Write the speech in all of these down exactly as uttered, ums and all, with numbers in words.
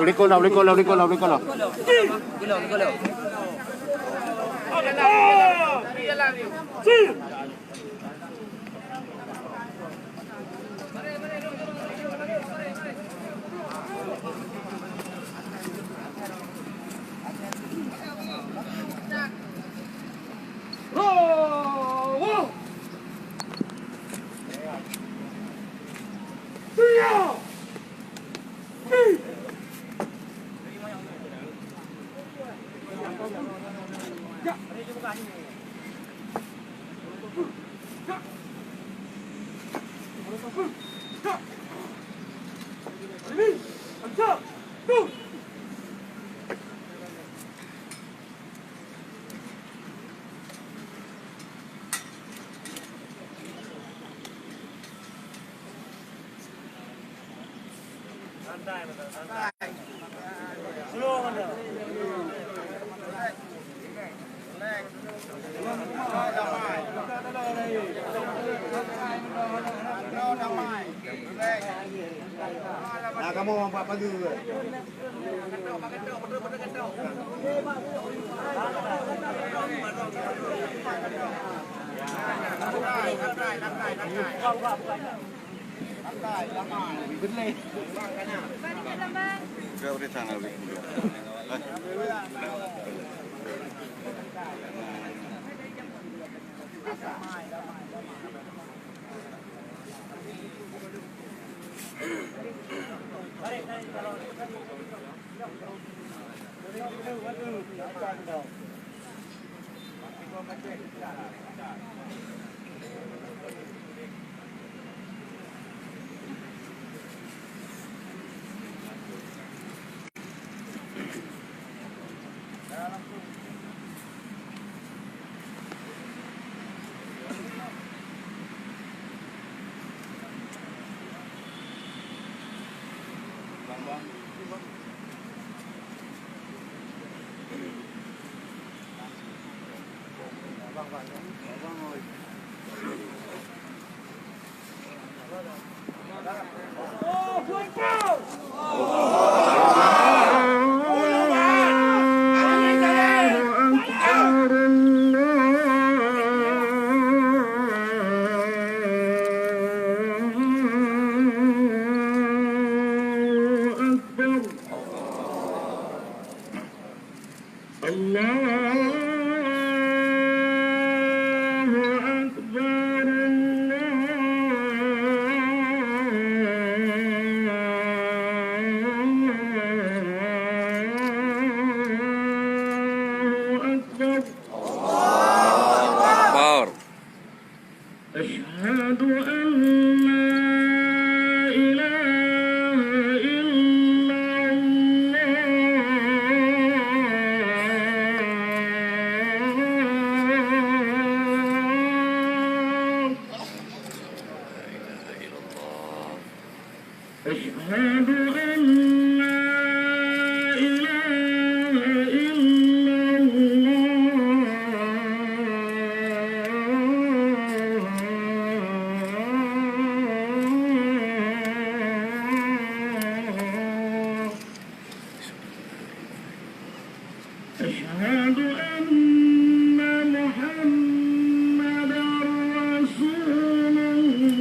Ulikula, ulikula, ulikula, ulikula. Nah, kamu buat pagi ke? الله أكبر، الله أكبر. أكبر. أشهد أن لا إله إلا الله. أشهد أن لا إله إلا الله. أشهد أن محمدا رسول الله.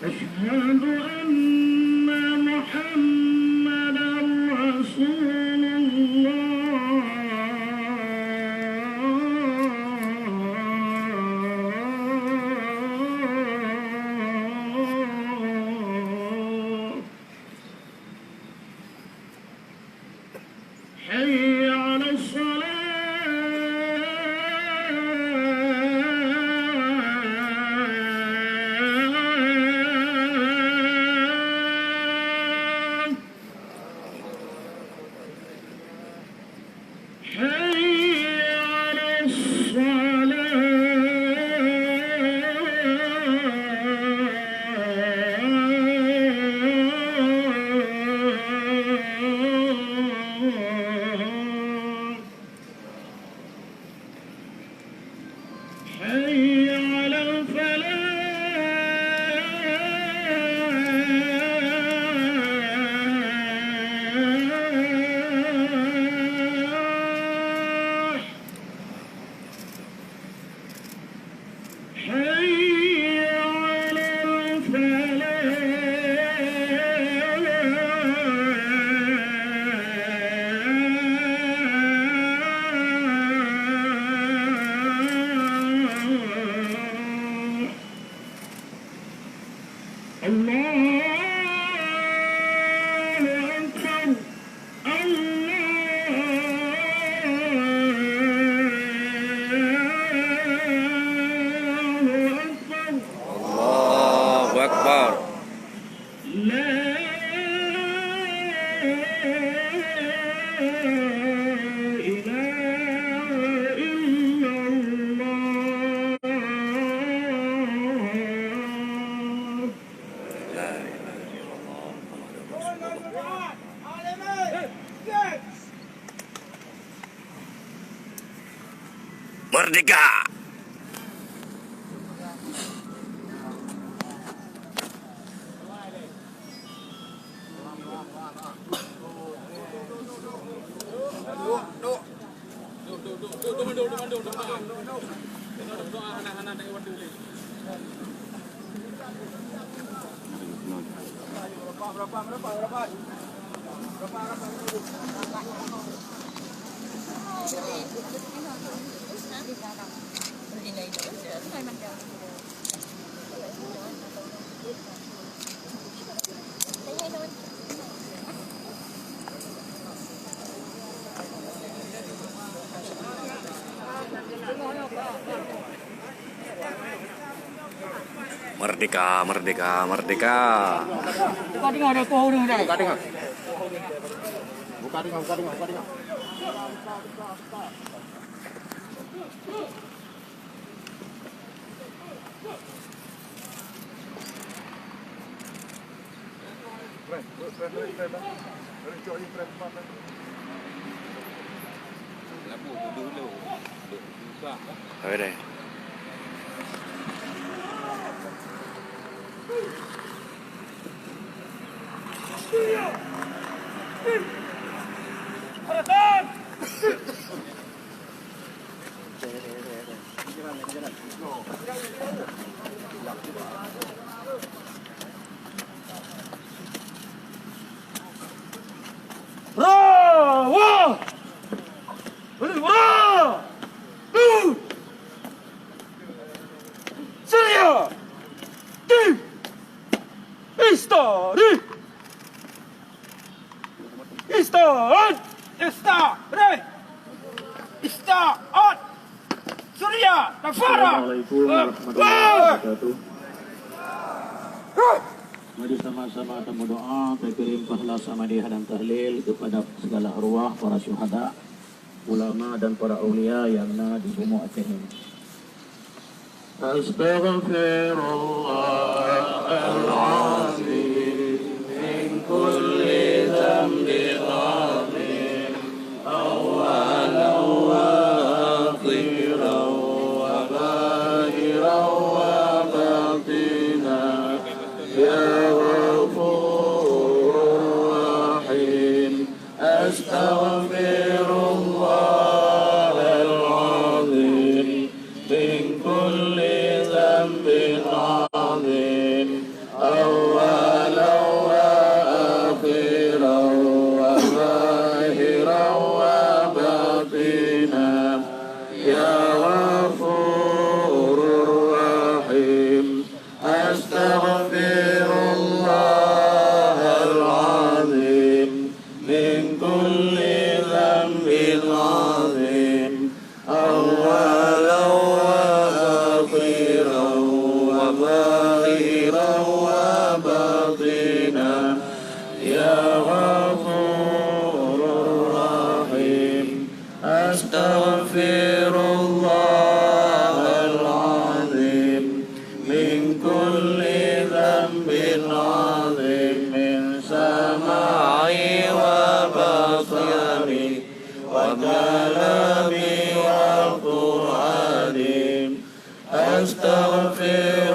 أشهد أن محمدا رسول الله. حي على الصلاة. Merdeka! Merdeka, merdeka, merdeka. Buka tengah, dah, kau orang dah. Buka tengah. Buka tengah, buka tengah, buka tengah. Oke deh. Bravo! Bravo! Surya! Di! Istari! Istaad! Istaad! Istaad! Surya Nafara! Assalamualaikum warahmatullahi wabarakatuh. Mari sama-sama tamu doa, takirim pahala samadiyah dan tahlil kepada segala arwah para syuhada, ulama dan para aulia yang na di bumoe Aceh ini. أستغفر الله العظيم من كل ذنب عظيم، أولا وآخرا وظاهرا وباطنا، يا غفور رحيم. أستغفر الله العظيم من كل ذنب عظيم، أولا وآخرا وظاهرا وباطنا، يا غفور رحيم. أستغفر الله العظيم من كل ذنب عظيم، أولا وآخرا وظاهرا وباطنا، يا غفور رحيم. أستغفر الله العظيم من كل ذنب عظيم، من سمعي وبصري وكلامي وقرآني. أستغفر